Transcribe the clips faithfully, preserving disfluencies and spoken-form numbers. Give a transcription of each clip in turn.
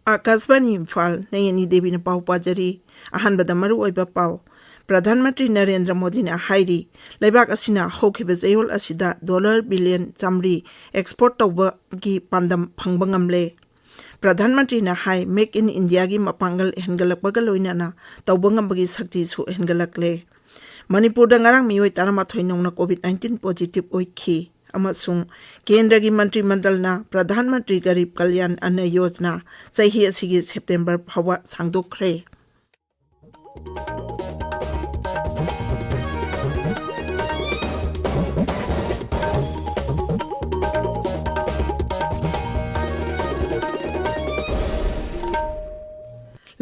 ꯑꯥꯀꯥꯁꯕꯥꯅꯤ ꯏꯝꯐꯥꯜ, ꯅꯌꯅꯤ ꯗꯦꯕꯤꯅ ꯄꯥꯎ ꯄꯥꯖꯔꯤ꯫ ꯑꯍꯥꯟꯕꯗ ꯃꯔꯨꯑꯣꯏꯕ ꯄꯥꯎ꯫ ꯄ꯭ꯔꯙꯥꯟ ꯃꯟꯇ꯭ꯔꯤ ꯅꯔꯦꯟꯗ꯭ꯔ ꯃꯣꯗꯤꯅ ꯍꯥꯏꯔꯤ, ꯂꯩꯕꯥꯛ ꯑꯁꯤꯅ ꯍꯧꯈꯤꯕ ꯆꯌꯣꯜ ꯑꯁꯤꯗ ꯗꯣꯂꯔ ꯕꯤꯂꯤꯌꯟ ꯆꯥꯃꯔꯤ ꯑꯦꯛꯁꯄꯣꯔꯠ ꯇꯧꯕꯒꯤ ꯄꯥꯟꯗꯝ ꯐꯪꯕ ꯉꯝꯂꯦ꯫ ꯄ꯭ꯔꯙꯥꯟ ꯃꯟꯇ꯭ꯔꯤꯅ ꯍꯥꯏ, ꯃꯦꯛ ꯏꯟ ꯏꯟꯗꯤꯌꯥꯒꯤ ꯃꯄꯥꯡꯒꯜ ꯍꯦꯟꯒꯠꯂꯛꯄꯒ ꯂꯣꯏꯅꯅ ꯇꯧꯕ ꯉꯝꯕꯒꯤ ꯁꯛꯇꯤꯁꯨ ꯍꯦꯟꯒꯠꯂꯛꯂꯦ꯫ ꯃꯅꯤꯄꯨꯔꯗ ꯉꯔꯥꯡ ꯃꯤꯑꯣꯏ ꯇꯔꯥꯃꯥꯊꯣꯏ ꯅꯧꯅ ꯀꯣꯚꯤꯗ ꯅꯥꯏꯟꯇꯤꯟ ꯄꯣꯖꯤꯇꯤꯚ ꯑꯣꯏꯈꯤ꯫ ꯑꯃꯁꯨꯡ ꯀꯦꯟꯗ꯭ꯔꯒꯤ ꯃꯟꯇ꯭ꯔꯤ ꯃꯟꯗꯜꯅ ꯄ꯭ꯔꯙꯥꯟ ꯃꯟꯇ꯭ꯔꯤ ꯒꯔꯤꯕ ꯀꯜꯌꯥꯟ ꯑꯟꯅ ꯌꯣꯖꯅꯥ ꯆꯍꯤ ꯑꯁꯤꯒꯤ ꯁꯦꯞꯇꯦꯝꯕꯔ ꯐꯥꯎꯕ ꯁꯥꯡꯗꯣꯛꯈ꯭ꯔꯦ꯫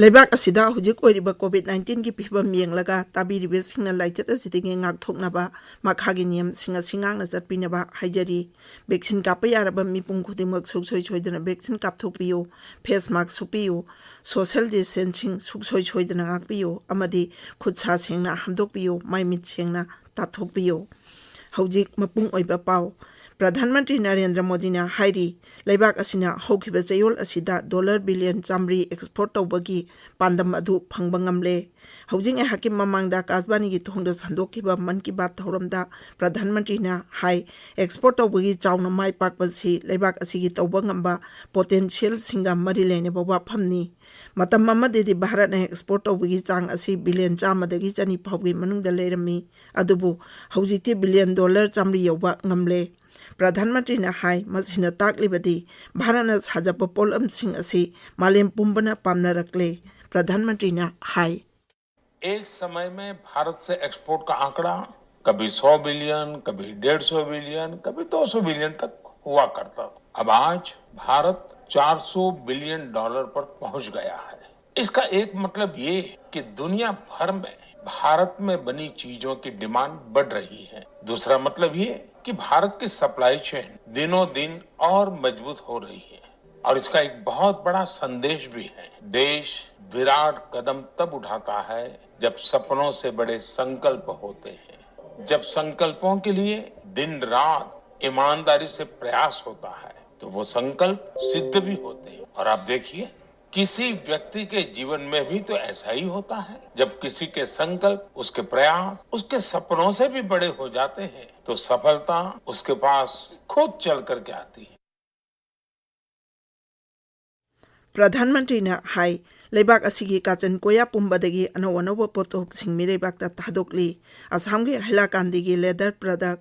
ꯂꯩꯕꯥꯛ ꯑꯁꯤꯗ ꯍꯧꯖꯤꯛ ꯑꯣꯏꯔꯤꯕ ꯀꯣꯚꯤꯗ ꯅꯥꯏꯟꯇꯤꯟꯒꯤ ꯐꯤꯕꯝ ꯌꯦꯡꯂꯒ ꯇꯥꯕꯤꯔꯤꯕꯁꯤꯡꯅ ꯂꯥꯏꯆꯠ ꯑꯁꯤꯗꯒꯤ ꯉꯥꯛꯊꯣꯛꯅꯕ ꯃꯈꯥꯒꯤ ꯅꯤꯌꯝꯁꯤꯡ ꯑꯁꯤ ꯉꯥꯛꯅ ꯆꯠꯄꯤꯅꯕ ꯍꯥꯏꯖꯔꯤ꯫ ꯚꯦꯛꯁꯤꯟ ꯀꯥꯞꯄ ꯌꯥꯔꯕ ꯃꯤꯄꯨꯝ ꯈꯨꯗꯤꯡꯃꯛ ꯁꯨꯡꯁꯣꯏ ꯁꯣꯏꯗꯅ ꯚꯦꯛꯁꯤꯟ ꯀꯥꯞꯊꯣꯛꯄꯤꯌꯨ, ꯐꯦꯁ ꯃꯥꯛꯁ ꯎꯞꯄꯤꯌꯨ, ꯁꯣꯁꯦꯜ ꯗꯤꯁꯇꯦꯟꯁꯤꯡ ꯁꯨꯡꯁꯣꯏ ꯁꯣꯏꯗꯅ ꯉꯥꯛꯄꯤꯌꯨ ꯑꯃꯗꯤ ꯈꯨꯠ ꯁꯥ ꯁꯦꯡꯅ ꯍꯥꯝꯗꯣꯛꯄꯤꯌꯨ, ꯃꯥꯏ ꯃꯤꯠ ꯁꯦꯡꯅ ꯇꯥꯊꯣꯛꯄꯤꯌꯨ꯫ ꯍꯧꯖꯤꯛ ꯃꯄꯨꯡ ꯑꯣꯏꯕ ꯄꯥꯎ꯫ ꯄ꯭ꯔꯙꯥꯟ ꯃꯟꯇ꯭ꯔꯤ ꯅꯔꯦꯟꯗ꯭ꯔ ꯃꯣꯗꯤꯅ ꯍꯥꯏꯔꯤ, ꯂꯩꯕꯥꯛ ꯑꯁꯤꯅ ꯍꯧꯈꯤꯕ ꯆꯌꯣꯜ ꯑꯁꯤꯗ ꯗꯣꯂꯔ ꯕꯤꯂꯤꯌꯟ ꯆꯥꯃꯔꯤ ꯑꯦꯛꯁꯄꯣꯔꯠ ꯇꯧꯕꯒꯤ ꯄꯥꯟꯗꯝ ꯑꯗꯨ ꯐꯪꯕ ꯉꯝꯂꯦ꯫ ꯍꯧꯖꯤꯛ ꯉꯥꯏꯍꯥꯛꯀꯤ ꯃꯃꯥꯡꯗ ꯑꯀꯥꯁꯕꯥꯅꯤꯒꯤ ꯊꯣꯡꯗ ꯁꯟꯗꯣꯛꯈꯤꯕ ꯃꯟ ꯀꯤ ꯕꯥꯠ ꯊꯧꯔꯝꯗ ꯄ꯭ꯔꯙꯥꯟ ꯃꯟꯇ꯭ꯔꯤꯅ ꯍꯥꯏ, ꯑꯦꯛꯁꯄꯣꯔꯠ ꯇꯧꯕꯒꯤ ꯆꯥꯎꯅ ꯃꯥꯏ ꯄꯥꯛꯄꯁꯤ ꯂꯩꯕꯥꯛ ꯑꯁꯤꯒꯤ ꯇꯧꯕ ꯉꯝꯕ ꯄꯣꯇꯦꯟꯁꯤꯌꯦꯜꯁꯤꯡꯒ ꯃꯔꯤ ꯂꯩꯅꯕ ꯋꯥꯐꯝꯅꯤ꯫ ꯃꯇꯝ ꯑꯃꯗꯗꯤ ꯚꯥꯔꯠꯅ ꯑꯦꯛꯁꯄꯣꯔꯠ ꯇꯧꯕꯒꯤ ꯆꯥꯡ ꯑꯁꯤ ꯕꯤꯂꯤꯌꯟ ꯆꯥꯝꯃꯗꯒꯤ ꯆꯅꯤ ꯐꯥꯎꯒꯤ ꯃꯅꯨꯡꯗ ꯂꯩꯔꯝꯃꯤ꯫ ꯑꯗꯨꯕꯨ ꯍꯧꯖꯤꯛꯇꯤ ꯕꯤꯂꯤꯌꯟ ꯗꯣꯂꯔ ꯆꯥꯃꯔꯤ ꯌꯧꯕ ꯉꯝꯂꯦ꯫ ꯄ꯭ꯔꯙꯥꯟ ꯃꯟꯇ꯭ꯔꯤꯅ ꯍꯥꯏ, ꯃꯁꯤꯅ ꯇꯥꯛꯂꯤꯕꯗꯤ ꯚꯥꯔꯠꯅ ꯁꯥꯖꯕ ꯄꯣꯠꯂꯝꯁꯤꯡ ꯑꯁꯤ ꯃꯥꯂꯦꯝ ꯄꯨꯝꯕꯅ ꯄꯥꯝꯅꯔꯛꯂꯦ꯫ ꯄ꯭ꯔꯙꯥꯟ ꯃꯟꯇ꯭ꯔꯤꯅ ꯍꯥꯏ, एक समय में भारत से एक्सपोर्ट का आंकड़ा कभी सौ बिलियन, कभी डेढ़ सौ बिलियन, कभी दो सौ बिलियन तक हुआ करता था। अब आज भारत चार सौ बिलियन डॉलर पर पहुंच गया है। इसका एक मतलब ये कि दुनिया भर में भारत में बनी चीजों की डिमांड बढ़ रही है। दूसरा मतलब ये कि भारत की सप्लाई चेन दिनों दिन और मजबूत हो रही है। और इसका एक बहुत बड़ा संदेश भी है। देश विराट कदम तब उठाता है जब सपनों से बड़े संकल्प होते हैं, जब संकल्पों के लिए दिन रात ईमानदारी से प्रयास होता है तो वो संकल्प सिद्ध भी होते हैं। और आप देखिए, किसी व्यक्ति के जीवन में भी तो ऐसा ही होता है। जब किसी के संकल्प, उसके प्रयास, उसके सपनों से भी बड़े हो जाते हैं तो सफलता उसके पास खुद चल करके आती है। ꯄ꯭ꯔꯙꯥꯟ ꯃꯟꯇ꯭ꯔꯤꯅ ꯍꯥꯏ, ꯂꯩꯕꯥꯛ ꯑꯁꯤꯒꯤ ꯀꯥꯆꯤꯟ ꯀꯣꯌꯥ ꯄꯨꯝꯕꯗꯒꯤ ꯑꯅꯧ ꯑꯅꯧꯕ ꯄꯣꯠꯊꯣꯛꯁꯤꯡ ꯃꯤꯔꯩꯕꯥꯛꯇ ꯊꯥꯗꯣꯛꯂꯤ꯫ ꯑꯁꯥꯝꯒꯤ ꯍꯥꯏꯂꯥꯀꯥꯟꯗꯤꯒꯤ ꯂꯦꯗꯔ ꯄ꯭ꯔꯗꯛ,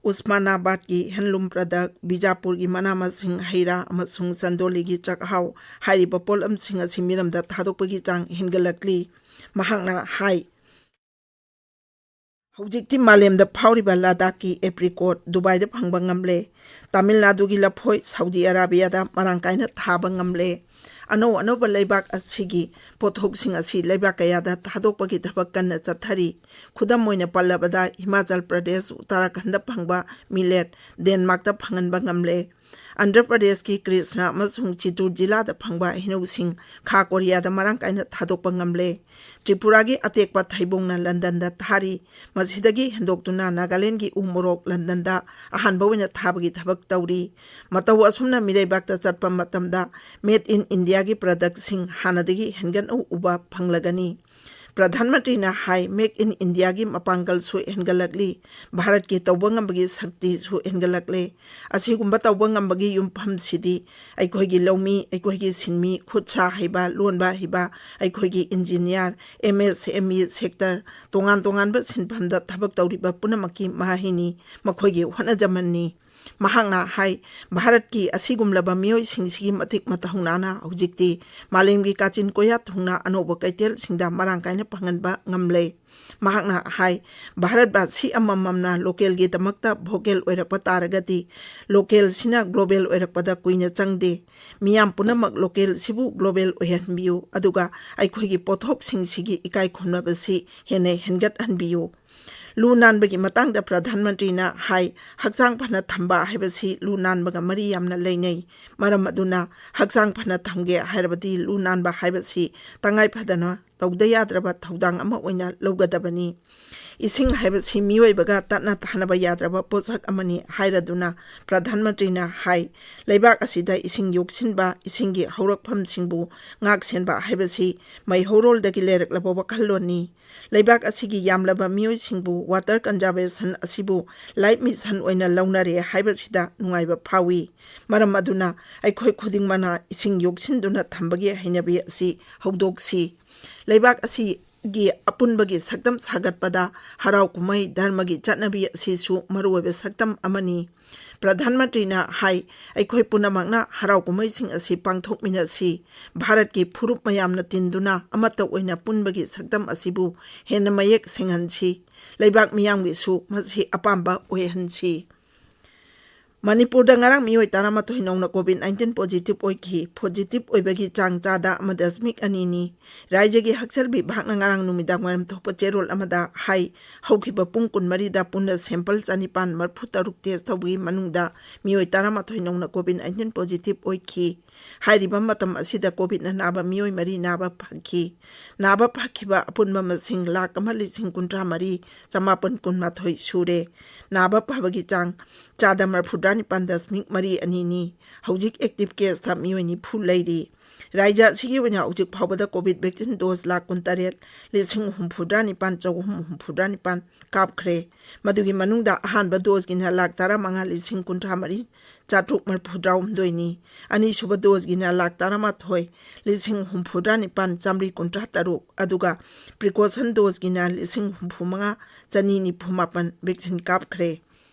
ꯎꯁꯃꯥꯅꯥꯕꯥꯗꯀꯤ ꯍꯦꯟꯂꯨꯝ ꯄ꯭ꯔꯗꯛ, ꯕꯤꯖꯥꯄꯨꯔꯒꯤ ꯃꯅꯥ ꯃꯁꯤꯡ, ꯍꯩ ꯔꯥ ꯑꯃꯁꯨꯡ ꯆꯟꯗꯣꯂꯤꯒꯤ ꯆꯥꯛꯍꯥꯎ ꯍꯥꯏꯔꯤꯕ ꯄꯣꯠꯂꯝꯁꯤꯡ ꯑꯁꯤ ꯃꯤꯔꯝꯗ ꯊꯥꯗꯣꯛꯄꯒꯤ ꯆꯥꯡ ꯍꯦꯟꯒꯠꯂꯛꯂꯤ꯫ ꯃꯍꯥꯛꯅ ꯍꯥꯏ, ꯍꯧꯖꯤꯛꯇꯤ ꯃꯥꯂꯦꯝꯗ ꯐꯥꯎꯔꯤꯕ ꯂꯗꯥꯈꯀꯤ ꯑꯦꯄ꯭ꯔꯤꯀꯣꯠ ꯗꯨꯕꯥꯏꯗ ꯐꯪꯕ ꯉꯝꯂꯦ꯫ ꯇꯥꯃꯤꯜ ꯅꯥꯗꯨꯒꯤ ꯂꯐꯣꯏ ꯁꯥꯎꯗꯤ ꯑꯔꯥꯕꯤꯌꯥꯗ ꯃꯔꯥꯡ ꯀꯥꯏꯅ ꯊꯥꯕ ꯉꯝꯂꯦ꯫ ꯑꯅꯧ ꯑꯅꯧꯕ ꯂꯩꯕꯥꯛ ꯑꯁꯤꯒꯤ ꯄꯣꯠꯊꯣꯛꯁꯤꯡ ꯑꯁꯤ ꯂꯩꯕꯥꯛ ꯀꯌꯥꯗ ꯊꯥꯗꯣꯛꯄꯒꯤ ꯊꯕꯛ ꯀꯟꯅ ꯆꯠꯊꯔꯤ꯫ ꯈꯨꯗꯝ ꯑꯣꯏꯅ ꯄꯜꯂꯕꯗ, ꯍꯤꯃꯥꯆꯜ ꯄ꯭ꯔꯗꯦꯁ, ꯎꯠꯇꯔꯥꯈꯟꯗ ꯐꯪꯕ ꯃꯤꯂꯦꯠ ꯗꯦꯟꯃꯥꯔꯛꯇ ꯐꯪꯍꯟꯕ ꯉꯝꯂꯦ꯫ ꯑꯟꯙ꯭ꯔ ꯄ꯭ꯔꯗꯦꯁꯀꯤ ꯀ꯭ꯔꯤꯁꯅ ꯑꯃꯁꯨꯡ ꯆꯤꯇꯨꯔ ꯖꯤꯂꯥꯗ ꯐꯪꯕ ꯍꯩꯅꯧꯁꯤꯡ ꯈꯥ ꯀꯣꯔꯤꯌꯥꯗ ꯃꯔꯥꯡ ꯀꯥꯏꯅ ꯊꯥꯗꯣꯛꯄ ꯉꯝꯂꯦ꯫ ꯇ꯭ꯔꯤꯄꯨꯔꯥꯒꯤ ꯑꯇꯦꯛꯄ ꯊꯩꯕꯣꯡꯅ ꯂꯟꯗꯟꯗ ꯊꯥꯔꯤ꯫ ꯃꯁꯤꯗꯒꯤ ꯍꯦꯟꯗꯣꯛꯇꯨꯅ ꯅꯥꯒꯥꯂꯦꯟꯗꯒꯤ ꯎ ꯃꯣꯔꯣꯛ ꯂꯟꯗꯟꯗ ꯑꯍꯥꯟꯕ ꯑꯣꯏꯅ ꯊꯥꯕꯒꯤ ꯊꯕꯛ ꯇꯧꯔꯤ꯫ ꯃꯇꯧ ꯑꯁꯨꯝꯅ ꯃꯤꯔꯩꯕꯥꯛꯇ ꯆꯠꯄ ꯃꯇꯝꯗ Made in Indiaꯒꯤ ꯄ꯭ꯔꯗꯛꯁꯤꯡ ꯍꯥꯟꯅꯗꯒꯤ ꯍꯦꯟꯒꯠꯅ ꯎꯕ ꯐꯪꯂꯒꯅꯤ꯫ ꯄ꯭ꯔꯙꯥꯟ ꯃꯟꯇ꯭ꯔꯤꯅ ꯍꯥꯏ, Make in Indiaꯒꯤ ꯃꯄꯥꯡꯒꯜꯁꯨ ꯍꯦꯟꯒꯠꯂꯛꯂꯤ꯫ ꯚꯥꯔꯠꯀꯤ ꯇꯧꯕ ꯉꯝꯕꯒꯤ ꯁꯛꯇꯤꯁꯨ ꯍꯦꯟꯒꯠꯂꯛꯂꯦ꯫ ꯑꯁꯤꯒꯨꯝꯕ ꯇꯧꯕ ꯉꯝꯕꯒꯤ ꯌꯨꯝꯐꯝꯁꯤꯗꯤ ꯑꯩꯈꯣꯏꯒꯤ ꯂꯧꯃꯤ, ꯑꯩꯈꯣꯏꯒꯤ ꯁꯤꯟꯃꯤ, ꯈꯨꯠ ꯁꯥ ꯍꯩꯕ, ꯂꯣꯟꯕ ꯍꯩꯕ, ꯑꯩꯈꯣꯏꯒꯤ ꯏꯟꯖꯤꯅꯤꯌꯥꯔ, ꯑꯦꯝ ꯑꯦꯁ ꯑꯦꯝ ꯏ ꯁꯦꯛꯇꯔ, ꯇꯣꯉꯥꯟ ꯇꯣꯉꯥꯟꯕ ꯁꯤꯟꯐꯝꯗ ꯊꯕꯛ ꯇꯧꯔꯤꯕ ꯄꯨꯝꯅꯃꯛꯀꯤ ꯃꯍꯩꯅꯤ, ꯃꯈꯣꯏꯒꯤ ꯍꯣꯠꯅꯖꯃꯟꯅꯤ꯫ ꯃꯍꯥꯛꯅ ꯍꯥꯏ, ꯚꯥꯔꯠꯀꯤ ꯑꯁꯤꯒꯨꯝꯂꯕ ꯃꯤꯑꯣꯏꯁꯤꯡꯁꯤꯒꯤ ꯃꯇꯤꯛ ꯃꯊꯧꯅꯥꯅ ꯍꯧꯖꯤꯛꯇꯤ ꯃꯥꯂꯦꯝꯒꯤ ꯀꯥꯆꯤꯟ ꯀꯣꯌꯥ ꯊꯨꯡꯅ ꯑꯅꯧꯕ ꯀꯩꯊꯦꯜꯁꯤꯡꯗ ꯃꯔꯥꯡ ꯀꯥꯏꯅ ꯐꯪꯍꯟꯕ ꯉꯝꯂꯦ꯫ ꯃꯍꯥꯛꯅ ꯍꯥꯏ, ꯚꯥꯔꯠꯕꯥꯁꯤ ꯑꯃꯃꯝꯅ ꯂꯣꯀꯦꯜꯒꯤꯗꯃꯛꯇ ꯚꯣꯀꯦꯜ ꯑꯣꯏꯔꯛꯄ ꯇꯥꯔꯒꯗꯤ, ꯂꯣꯀꯦꯜꯁꯤꯅ ꯒ꯭ꯂꯣꯕꯦꯜ ꯑꯣꯏꯔꯛꯄꯗ ꯀꯨꯏꯅ ꯆꯪꯗꯦ꯫ ꯃꯤꯌꯥꯝ ꯄꯨꯝꯅꯃꯛ ꯂꯣꯀꯦꯜꯁꯤꯕꯨ ꯒ꯭ꯂꯣꯕꯦꯜ ꯑꯣꯏꯍꯟꯕꯤꯌꯨ, ꯑꯗꯨꯒ ꯑꯩꯈꯣꯏꯒꯤ ꯄꯣꯠꯊꯣꯛꯁꯤꯡꯁꯤꯒꯤ ꯏꯀꯥꯏ ꯈꯨꯝꯅꯕꯁꯤ ꯍꯦꯟꯅ ꯍꯦꯟꯒꯠꯍꯟꯕꯤꯌꯨ꯫ ꯂꯨ ꯅꯥꯟꯕꯒꯤ ꯃꯇꯥꯡꯗ ꯄ꯭ꯔꯙꯥꯟ ꯃꯟꯇ꯭ꯔꯤꯅ ꯍꯥꯏ, ꯍꯛꯆꯥꯡ ꯐꯅ ꯊꯝꯕ ꯍꯥꯏꯕꯁꯤ ꯂꯨ ꯅꯥꯟꯕꯒ ꯃꯔꯤ ꯌꯥꯝꯅ ꯂꯩꯅꯩ꯫ ꯃꯔꯝ ꯑꯗꯨꯅ ꯍꯛꯆꯥꯡ ꯐꯅ ꯊꯝꯒꯦ ꯍꯥꯏꯔꯕꯗꯤ ꯂꯨ ꯅꯥꯟꯕ ꯍꯥꯏꯕꯁꯤ ꯇꯉꯥꯏ ꯐꯗꯅ ꯇꯧꯗ ꯌꯥꯗ꯭ꯔꯕ ꯊꯧꯗꯥꯡ ꯑꯃ ꯑꯣꯏꯅ ꯂꯧꯒꯗꯕꯅꯤ꯫ ꯏꯁꯤꯡ ꯍꯥꯏꯕꯁꯤ ꯃꯤꯑꯣꯏꯕꯒ ꯇꯠꯅ ꯊꯥꯅꯕ ꯌꯥꯗ꯭ꯔꯕ ꯄꯣꯠꯁꯛ ꯑꯃꯅꯤ ꯍꯥꯏꯔꯗꯨꯅ ꯄ꯭ꯔꯙꯥꯟ ꯃꯟꯇ꯭ꯔꯤꯅ ꯍꯥꯏ, ꯂꯩꯕꯥꯛ ꯑꯁꯤꯗ ꯏꯁꯤꯡ ꯌꯣꯛꯁꯤꯟꯕ, ꯏꯁꯤꯡꯒꯤ ꯍꯧꯔꯛꯐꯝꯁꯤꯡꯕꯨ ꯉꯥꯛ ꯁꯦꯟꯕ ꯍꯥꯏꯕꯁꯤ ꯃꯩꯍꯧꯔꯣꯜꯗꯒꯤ ꯂꯩꯔꯛꯂꯕ ꯋꯥꯈꯜꯂꯣꯟꯅꯤ꯫ ꯂꯩꯕꯥꯛ ꯑꯁꯤꯒꯤ ꯌꯥꯝꯂꯕ ꯃꯤꯑꯣꯏꯁꯤꯡꯕꯨ water conservation ꯑꯁꯤꯕꯨ life mission ꯑꯣꯏꯅ ꯂꯧꯅꯔꯦ ꯍꯥꯏꯕꯁꯤꯗ ꯅꯨꯡꯉꯥꯏꯕ ꯐꯥꯎꯏ꯫ ꯃꯔꯝ ꯑꯗꯨꯅ ꯑꯩꯈꯣꯏ ꯈꯨꯗꯤꯡꯃꯛꯅ ꯏꯁꯤꯡ ꯌꯣꯛꯁꯤꯟꯗꯨꯅ ꯊꯝꯕꯒꯤ ꯍꯩꯅꯕꯤ ꯑꯁꯤ ꯍꯧꯗꯣꯛꯁꯤ꯫ ꯂꯩꯕꯥꯛ ꯑꯁꯤꯒꯤ ꯑꯄꯨꯟꯕꯒꯤ ꯁꯛꯇꯝ ꯁꯥꯒꯠꯄꯗ ꯍꯔꯥꯎ ꯀꯨꯝꯍꯩ, ꯙꯔꯃꯒꯤ ꯆꯠꯅꯕꯤ ꯑꯁꯤꯁꯨ ꯃꯔꯨꯑꯣꯏꯕ ꯁꯛꯇꯝ ꯑꯃꯅꯤ꯫ ꯄ꯭ꯔꯙꯥꯟ ꯃꯟꯇ꯭ꯔꯤꯅ ꯍꯥꯏ, ꯑꯩꯈꯣꯏ ꯄꯨꯝꯅꯃꯛꯅ ꯍꯔꯥꯎ ꯀꯨꯝꯍꯩꯁꯤꯡ ꯑꯁꯤ ꯄꯥꯡꯊꯣꯛꯃꯤꯟꯅꯁꯤ꯫ ꯚꯥꯔꯠꯀꯤ ꯐꯨꯔꯨꯞ ꯃꯌꯥꯝꯅ ꯇꯤꯟꯗꯨꯅ ꯑꯃꯠꯇ ꯑꯣꯏꯅ ꯄꯨꯟꯕꯒꯤ ꯁꯛꯇꯝ ꯑꯁꯤꯕꯨ ꯍꯦꯟꯅ ꯃꯌꯦꯛ ꯁꯦꯡꯍꯟꯁꯤ꯫ ꯂꯩꯕꯥꯛ ꯃꯤꯌꯥꯝꯒꯤꯁꯨ ꯃꯁꯤ ꯑꯄꯥꯝꯕ ꯑꯣꯏꯍꯟꯁꯤ꯫ ꯃꯅꯤꯄꯨꯔꯗ ꯉꯔꯥꯡ ꯃꯤꯑꯣꯏ ꯇꯔꯥꯃꯥꯊꯣꯏ ꯅꯧꯅ COVID nineteen positive ꯑꯣꯏꯈꯤ꯫ Positive ꯑꯣꯏꯕꯒꯤ ꯆꯥꯡ ꯆꯥꯗ ꯑꯃ ꯗꯁꯃꯤꯛ ꯑꯅꯤꯅꯤ꯫ ꯔꯥꯏꯖ꯭ꯌꯒꯤ ꯍꯛꯁꯦꯜ ꯕꯤꯚꯥꯒꯅ ꯉꯔꯥꯡ ꯅꯨꯃꯤꯗꯥꯡ ꯋꯥꯏꯔꯝ ꯊꯣꯛꯄ ꯆꯦꯔꯣꯜ ꯑꯃꯗ ꯍꯥꯏ, ꯍꯧꯈꯤꯕ ꯄꯨꯡ ꯀꯨꯟꯃꯔꯤꯗ ꯄꯨꯟꯅ sample ꯆꯅꯤꯄꯥꯟ ꯃꯔꯤꯐꯨ ꯇꯔꯨꯛ test ꯇꯧꯕꯒꯤ ꯃꯅꯨꯡꯗ ꯃꯤꯑꯣꯏ ꯇꯔꯥꯃꯥꯊꯣꯏ ꯅꯧꯅ COVID nineteen positive ꯑꯣꯏꯈꯤ꯫ ꯍꯥꯏꯔꯤꯕ ꯃꯇꯝ ꯑꯁꯤꯗ COVIDꯅ ꯅꯥꯕ ꯃꯤꯑꯣꯏ ꯃꯔꯤ ꯅꯥꯕ ꯐꯈꯤ꯫ ꯅꯥꯕ ꯐꯈꯤꯕ ꯑꯄꯨꯟꯕ ꯃꯁꯤꯡ ꯂꯥꯈ ꯑꯃ ꯂꯤꯁꯤꯡ ꯀꯨꯟꯊ꯭ꯔꯥ ꯃꯔꯤ ꯆꯃꯥꯄꯟ ꯀꯨꯟꯃꯥꯊꯣꯏ ꯁꯨꯔꯦ꯫ ꯅꯥꯕ ꯐꯕꯒꯤ ꯆꯥꯡ ꯆꯥꯗ ꯃꯔꯤꯐꯨꯇꯔꯥ ꯅꯤꯄꯥꯟ ꯗꯁꯃꯤꯛ ꯃꯔꯤ ꯑꯅꯤꯅꯤ꯫ ꯍꯧꯖꯤꯛ active caseꯇ ꯃꯤꯑꯣꯏ ꯅꯤꯐꯨ ꯂꯩꯔꯤ꯫ ꯔꯥꯏꯖ꯭ꯌ ꯑꯁꯤꯒꯤ ꯑꯣꯏꯅ ꯍꯧꯖꯤꯛ ꯐꯥꯎꯕꯗ COVID vaccine dose ꯂꯥꯈ ꯀꯨꯟꯇꯔꯦꯠ ꯂꯤꯁꯤꯡ ꯍꯨꯝꯐꯨꯇꯔꯥ ꯅꯤꯄꯥꯟ ꯆꯍꯨꯝ ꯍꯨꯝꯐꯨꯇꯔꯥ ꯅꯤꯄꯥꯟ ꯀꯥꯞꯈ꯭ꯔꯦ꯫ ꯃꯗꯨꯒꯤ ꯃꯅꯨꯡꯗ ꯑꯍꯥꯟꯕ doseꯒꯤꯅ ꯂꯥꯈ ꯇꯔꯥꯃꯉꯥ ꯂꯤꯁꯤꯡ ꯀꯨꯟꯊ꯭ꯔꯥ ꯃꯔꯤ ꯆꯥꯇ꯭ꯔꯨꯛ ꯃꯔꯤꯐꯨꯇꯔꯥꯍꯨꯝꯗꯣꯏꯅꯤ꯫ ꯑꯅꯤꯁꯨꯕ doseꯒꯤꯅ ꯂꯥꯈ ꯇꯔꯥꯃꯥꯊꯣꯏ ꯂꯤꯁꯤꯡ ꯍꯨꯝꯐꯨꯇꯔꯥ ꯅꯤꯄꯥꯟ ꯆꯥꯃꯔꯤ ꯀꯨꯟꯊ꯭ꯔꯥ ꯇꯔꯨꯛ, ꯑꯗꯨꯒ precaution doseꯒꯤꯅ ꯂꯤꯁꯤꯡ ꯍꯨꯝꯐꯨ ꯃꯉꯥ ꯆꯅꯤ ꯅꯤꯐꯨ ꯃꯥꯄꯟ vaccine ꯀꯥꯞꯈ꯭ꯔꯦ꯫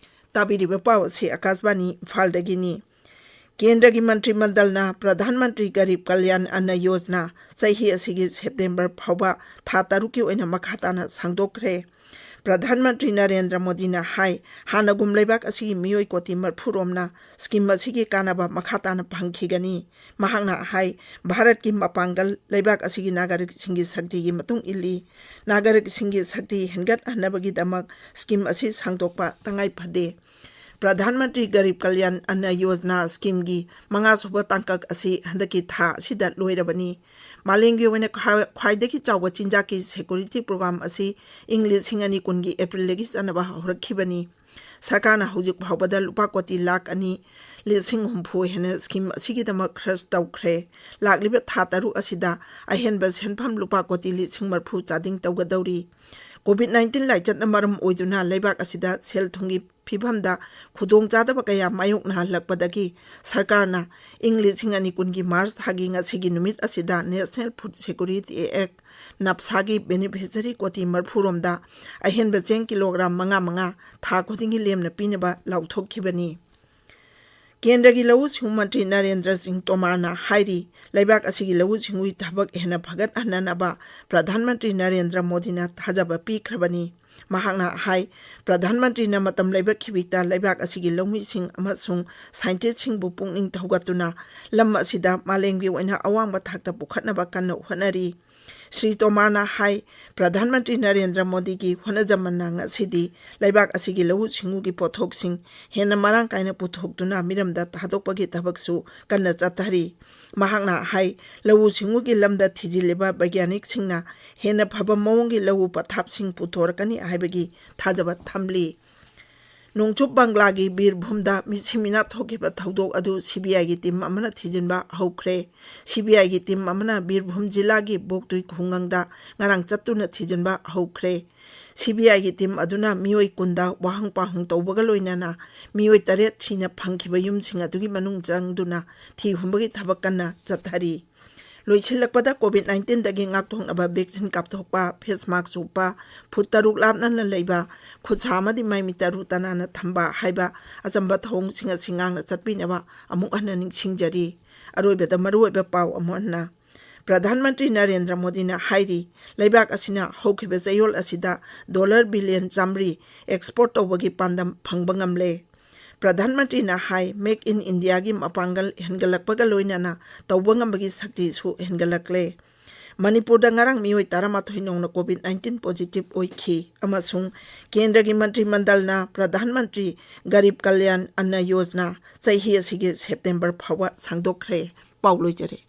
ꯇꯥꯕꯤꯔꯤꯕ ꯄꯥꯎ ꯑꯁꯤ ꯑꯀꯥꯁꯕꯥꯅꯤ ꯏꯝꯐꯥꯜꯗꯒꯤꯅꯤ꯫ ꯀꯦꯟꯗ꯭ꯔꯒꯤ ꯃꯟꯇ꯭ꯔꯤ ꯃꯟꯗꯜꯅ ꯄ꯭ꯔꯙꯥꯟ ꯃꯟꯇ꯭ꯔꯤ ꯒꯔꯤꯕ ꯀꯜꯌꯥꯟ ꯑꯟꯅ ꯌꯣꯖꯅꯥ ꯆꯍꯤ ꯑꯁꯤꯒꯤ ꯁꯦꯞꯇꯦꯝꯕꯔ ꯐꯥꯎꯕ ꯊꯥ ꯇꯔꯨꯛꯀꯤ ꯑꯣꯏꯅ ꯃꯈꯥ ꯇꯥꯅ ꯁꯥꯡꯗꯣꯛꯈ꯭ꯔꯦ꯫ ꯄ꯭ꯔꯙꯥꯟ ꯃꯟꯇ꯭ꯔꯤ ꯅꯔꯦꯟꯗ꯭ꯔ ꯃꯣꯗꯤꯅ ꯍꯥꯏ, ꯍꯥꯟꯅꯒꯨꯝ ꯂꯩꯕꯥꯛ ꯑꯁꯤꯒꯤ ꯃꯤꯑꯣꯏ ꯀꯣꯇꯤ ꯃꯔꯤꯐꯨ ꯔꯣꯝꯅ ꯁ꯭ꯀꯤꯝ ꯑꯁꯤꯒꯤ ꯀꯥꯟꯅꯕ ꯃꯈꯥ ꯇꯥꯅ ꯐꯪꯈꯤꯒꯅꯤ꯫ ꯃꯍꯥꯛꯅ ꯍꯥꯏ, ꯚꯥꯔꯠꯀꯤ ꯃꯄꯥꯡꯒꯜ ꯂꯩꯕꯥꯛ ꯑꯁꯤꯒꯤ ꯅꯥꯒꯔꯤꯛꯁꯤꯡꯒꯤ ꯁꯛꯇꯤꯒꯤ ꯃꯇꯨꯡ ꯏꯜꯂꯤ꯫ ꯅꯥꯒꯔꯤꯛꯁꯤꯡꯒꯤ ꯁꯛꯇꯤ ꯍꯦꯟꯒꯠꯍꯟꯅꯕꯒꯤꯗꯃꯛ ꯁ꯭ꯀꯤꯝ ꯑꯁꯤ ꯁꯥꯡꯗꯣꯛꯄ ꯇꯉꯥꯏ ꯐꯗꯦ꯫ ꯄ꯭ꯔꯙꯥꯟ ꯃꯟꯇ꯭ꯔꯤ ꯒꯔꯤꯕ ꯀꯜꯌꯥꯟ ꯑꯟꯅ ꯌꯣꯖꯅꯥ ꯁ꯭ꯀꯤꯝꯒꯤ ꯃꯉꯥꯁꯨꯕ ꯇꯥꯡꯀꯛ ꯑꯁꯤ ꯍꯟꯗꯛꯀꯤ ꯊꯥ ꯑꯁꯤꯗ ꯂꯣꯏꯔꯕꯅꯤ꯫ ꯃꯥꯂꯦꯝꯒꯤ ꯑꯣꯏꯅ ꯈ꯭ꯋꯥ-, ꯈ꯭ꯋꯥꯏꯗꯒꯤ ꯆꯥꯎꯕ ꯆꯤꯟꯖꯥꯛꯀꯤ ꯁꯦꯀ꯭ꯌꯨꯔꯤꯇꯤ ꯄ꯭ꯔꯣꯒ꯭ꯔꯥꯝ ꯑꯁꯤ ꯏꯪ ꯂꯤꯁꯤꯡ ꯑꯅꯤ ꯀꯨꯟꯒꯤ ꯑꯦꯄ꯭ꯔꯤꯜꯗꯒꯤ ꯆꯠꯅꯕ ꯍꯧꯔꯛꯈꯤꯕꯅꯤ꯫ ꯁꯔꯀꯥꯔꯅ ꯍꯧꯖꯤꯛ ꯐꯥꯎꯕꯗ ꯂꯨꯄꯥ ꯀꯣꯇꯤ ꯂꯥꯈ ꯑꯅꯤ ꯂꯤꯁꯤꯡ ꯍꯨꯝꯐꯨ ꯍꯦꯟꯅ ꯁ꯭ꯀꯤꯝ ꯑꯁꯤꯒꯤꯗꯃꯛ ꯈꯔꯆ ꯇꯧꯈ꯭ꯔꯦ꯫ ꯂꯥꯛꯂꯤꯕ ꯊꯥ ꯇꯔꯨꯛ ꯑꯁꯤꯗ ꯑꯍꯦꯟꯕ ꯁꯦꯟꯐꯝ ꯂꯨꯄꯥ ꯀꯣꯇꯤ ꯂꯤꯁꯤꯡ ꯃꯔꯤꯐꯨ ꯆꯥꯗꯤꯡ ꯇꯧꯒꯗꯧꯔꯤ꯫ ꯀꯣꯚꯤꯗ ꯅꯥꯏꯟꯇꯤꯟ ꯂꯥꯏꯆꯠꯅ ꯃꯔꯝ ꯑꯣꯏꯗꯨꯅ ꯂꯩꯕꯥꯛ ꯑꯁꯤꯗ ꯁꯦꯜ ꯊꯨꯝꯒꯤ ꯐꯤꯕꯝꯗ ꯈꯨꯗꯣꯡꯆꯥꯗꯕ ꯀꯌꯥ ꯃꯥꯌꯣꯛꯅꯍꯜꯂꯛꯄꯗꯒꯤ ꯁꯔꯀꯥꯔꯅ ꯏꯪ ꯂꯤꯁꯤꯡ ꯑꯅꯤ ꯀꯨꯟꯒꯤ ꯃꯥꯔꯆ ꯊꯥꯒꯤ ꯉꯁꯤꯒꯤ ꯅꯨꯃꯤꯠ ꯑꯁꯤꯗ National Food Security Act, ꯅꯞꯁꯥꯒꯤ ꯕꯦꯅꯤꯐꯤꯁꯔꯤ ꯀꯣꯇꯤ ꯃꯔꯤꯐꯨ ꯔꯣꯝꯗ ꯑꯍꯦꯟꯕ ꯆꯦꯡ ꯀꯤꯂꯣꯒ꯭ꯔꯥꯝ ꯃꯉꯥ ꯃꯉꯥ ꯊꯥ ꯈꯨꯗꯤꯡꯒꯤ ꯂꯦꯝꯅ ꯄꯤꯅꯕ ꯂꯥꯎꯊꯣꯛꯈꯤꯕꯅꯤ꯫ ꯀꯦꯟꯗ꯭ꯔꯒꯤ ꯂꯧꯎ ꯁꯤꯡꯎ ꯃꯟꯇ꯭ꯔꯤ ꯅꯔꯦꯟꯗ꯭ꯔ ꯁꯤꯡ ꯇꯣꯃꯥꯔꯅ ꯍꯥꯏꯔꯤ, ꯂꯩꯕꯥꯛ ꯑꯁꯤꯒꯤ ꯂꯧꯎ ꯁꯤꯡꯎꯒꯤ ꯊꯕꯛ ꯍꯦꯟꯅ ꯐꯒꯠꯍꯟꯅꯅꯕ ꯄ꯭ꯔꯙꯥꯟ ꯃꯟꯇ꯭ꯔꯤ ꯅꯔꯦꯟꯗ꯭ꯔ ꯃꯣꯗꯤꯅ ꯊꯥꯖꯕ ꯄꯤꯈ꯭ꯔꯕꯅꯤ꯫ ꯃꯍꯥꯛꯅ ꯍꯥꯏ, ꯄ꯭ꯔꯙꯥꯟ ꯃꯟꯇ꯭ꯔꯤꯅ ꯃꯇꯝ ꯂꯩꯕ ꯈꯤꯕꯤꯛꯇ ꯂꯩꯕꯥꯛ ꯑꯁꯤꯒꯤ ꯂꯧꯃꯤꯁꯤꯡ ꯑꯃꯁꯨꯡ ꯁꯥꯏꯟꯇꯤꯁꯁꯤꯡꯕꯨ ꯄꯨꯛꯅꯤꯡ ꯊꯧꯒꯠꯇꯨꯅ ꯂꯝ ꯑꯁꯤꯗ ꯃꯥꯂꯦꯝꯒꯤ ꯑꯣꯏꯅ ꯑꯋꯥꯡꯕ ꯊꯥꯛꯇ ꯄꯨꯈꯠꯅꯕ ꯀꯟꯅ ꯍꯣꯠꯅꯔꯤ꯫ ꯁ꯭ꯔꯤ ꯇꯣꯃꯥꯔꯅ ꯍꯥꯏ, ꯄ꯭ꯔꯙꯥꯟ ꯃꯟꯇ꯭ꯔꯤ ꯅꯔꯦꯟꯗ꯭ꯔ ꯃꯣꯗꯤꯒꯤ ꯍꯣꯠꯅꯖꯃꯟꯅ ꯉꯁꯤꯗꯤ ꯂꯩꯕꯥꯛ ꯑꯁꯤꯒꯤ ꯂꯧꯎ ꯁꯤꯡꯎꯒꯤ ꯄꯣꯠꯊꯣꯛꯁꯤꯡ ꯍꯦꯟꯅ ꯃꯔꯥꯡ ꯀꯥꯏꯅ ꯄꯨꯊꯣꯛꯇꯨꯅ ꯃꯤꯔꯝꯗ ꯊꯥꯗꯣꯛꯄꯒꯤ ꯊꯕꯛꯁꯨ ꯀꯟꯅ ꯆꯠꯊꯔꯤ꯫ ꯃꯍꯥꯛꯅ ꯍꯥꯏ, ꯂꯧꯎ ꯁꯤꯡꯎꯒꯤ ꯂꯝꯗ ꯊꯤꯖꯤꯜꯂꯤꯕ ꯕꯩꯒ꯭ꯌꯥꯅꯤꯛꯁꯤꯡꯅ ꯍꯦꯟꯅ ꯐꯕ ꯃꯑꯣꯡꯒꯤ ꯂꯧꯎ ꯄꯊꯥꯞꯁꯤꯡ ꯄꯨꯊꯣꯔꯛꯀꯅꯤ ꯍꯥꯏꯕꯒꯤ ꯊꯥꯖꯕ ꯊꯝꯂꯤ꯫ ꯅꯣꯡꯆꯨꯞ ꯕꯪꯒ꯭ꯂꯥꯒꯤ ꯕꯤꯔꯚꯨꯝꯗ ꯃꯤꯁꯤ ꯃꯤꯅꯥ ꯊꯣꯛꯈꯤꯕ ꯊꯧꯗꯣꯛ ꯑꯗꯨ ꯁꯤ ꯕꯤ ꯑꯥꯏꯒꯤ ꯇꯤꯝ ꯑꯃꯅ ꯊꯤꯖꯤꯟꯕ ꯍꯧꯈ꯭ꯔꯦ꯫ ꯁꯤ ꯕꯤ ꯑꯥꯏꯒꯤ ꯇꯤꯝ ꯑꯃꯅ ꯕꯤꯔꯚꯨꯝ ꯖꯤꯂꯥꯒꯤ ꯕꯣꯛꯇꯨꯏ ꯈꯨꯡꯒꯪꯗ ꯉꯔꯥꯡ ꯆꯠꯇꯨꯅ ꯊꯤꯖꯤꯟꯕ ꯍꯧꯈ꯭ꯔꯦ꯫ ꯁꯤ ꯕꯤ ꯑꯥꯏꯒꯤ ꯇꯤꯝ ꯑꯗꯨꯅ ꯃꯤꯑꯣꯏ ꯀꯨꯟꯗ ꯋꯥꯍꯪ ꯄꯥꯎꯍꯪ ꯇꯧꯕꯒ ꯂꯣꯏꯅꯅ ꯃꯤꯑꯣꯏ ꯇꯔꯦꯠ ꯊꯤꯅ ꯐꯪꯈꯤꯕ ꯌꯨꯝꯁꯤꯡ ꯑꯗꯨꯒꯤ ꯃꯅꯨꯡ ꯆꯪꯗꯨꯅ ꯊꯤ ꯍꯨꯝꯕꯒꯤ ꯊꯕꯛ ꯀꯟꯅ ꯆꯠꯊꯔꯤ꯫ ꯂꯣꯏꯁꯤꯜꯂꯛꯄꯗ, ꯀꯣꯚꯤꯗ ꯅꯥꯏꯟꯇꯤꯟꯗꯒꯤ ꯉꯥꯛꯊꯣꯛꯅꯕ ꯚꯦꯛꯁꯤꯟ ꯀꯥꯞꯊꯣꯛꯄ, ꯐꯦꯁ ꯃꯥꯛꯁ ꯎꯞꯄ, ꯐꯨꯠ ꯇꯔꯨꯛ ꯂꯥꯞꯅꯅ ꯂꯩꯕ, ꯈꯨꯠ ꯁꯥ ꯑꯃꯗꯤ ꯃꯥꯏ ꯃꯤꯠ ꯇꯔꯨ ꯇꯅꯥꯟꯅ ꯊꯝꯕ ꯍꯥꯏꯕ ꯑꯆꯝꯕ ꯊꯧꯑꯣꯡꯁꯤꯡ ꯑꯁꯤ ꯉꯥꯛꯅ ꯆꯠꯄꯤꯅꯕ ꯑꯃꯨꯛ ꯍꯟꯅ ꯅꯤꯡꯁꯤꯡꯖꯔꯤ꯫ ꯑꯔꯣꯏꯕꯗ ꯃꯔꯨꯑꯣꯏꯕ ꯄꯥꯎ ꯑꯃꯨꯛ ꯍꯟꯅ꯫ ꯄ꯭ꯔꯙꯥꯟ ꯃꯟꯇ꯭ꯔꯤ ꯅꯔꯦꯟꯗ꯭ꯔ ꯃꯣꯗꯤꯅ ꯍꯥꯏꯔꯤ, ꯂꯩꯕꯥꯛ ꯑꯁꯤꯅ ꯍꯧꯈꯤꯕ ꯆꯌꯣꯜ ꯑꯁꯤꯗ ꯗꯣꯂꯔ ꯕꯤꯂꯤꯌꯟ ꯆꯥꯃꯔꯤ ꯑꯦꯛꯁꯄꯣꯔꯠ ꯇꯧꯕꯒꯤ ꯄꯥꯟꯗꯝ ꯐꯪꯕ ꯉꯝꯂꯦ꯫ ꯄ꯭ꯔꯙꯥꯟ ꯃꯟꯇ꯭ꯔꯤꯅ ꯍꯥꯏ, ꯃꯦꯛ ꯏꯟ ꯏꯟꯗꯤꯌꯥꯒꯤ ꯃꯄꯥꯡꯒꯜ ꯍꯦꯟꯒꯠꯂꯛꯄꯒ ꯂꯣꯏꯅꯅ ꯇꯧꯕ ꯉꯝꯕꯒꯤ ꯁꯛꯇꯤꯁꯨ ꯍꯦꯟꯒꯠꯂꯛꯂꯦ꯫ ꯃꯅꯤꯄꯨꯔꯗ ꯉꯔꯥꯡ ꯃꯤꯑꯣꯏ ꯇꯔꯥꯃꯥꯊꯣꯏ ꯅꯧꯅ ꯀꯣꯚꯤꯗ ꯅꯥꯏꯟꯇꯤꯟ ꯄꯣꯖꯤꯇꯤꯚ ꯑꯣꯏꯈꯤ ꯑꯃꯁꯨꯡ ꯀꯦꯟꯗ꯭ꯔꯒꯤ ꯃꯟꯇ꯭ꯔꯤ ꯃꯟꯗꯜꯅ ꯄ꯭ꯔꯙꯥꯟ ꯃꯟꯇ꯭ꯔꯤ ꯒꯔꯤꯕ ꯀꯜꯌꯥꯟ ꯑꯟꯅ ꯌꯣꯖꯅꯥ ꯆꯍꯤ ꯑꯁꯤꯒꯤ ꯁꯦꯞꯇꯦꯝꯕꯔ ꯐꯥꯎꯕ ꯁꯥꯡꯗꯣꯛꯈ꯭ꯔꯦ꯫ ꯄꯥꯎ ꯂꯣꯏꯖꯔꯦ꯫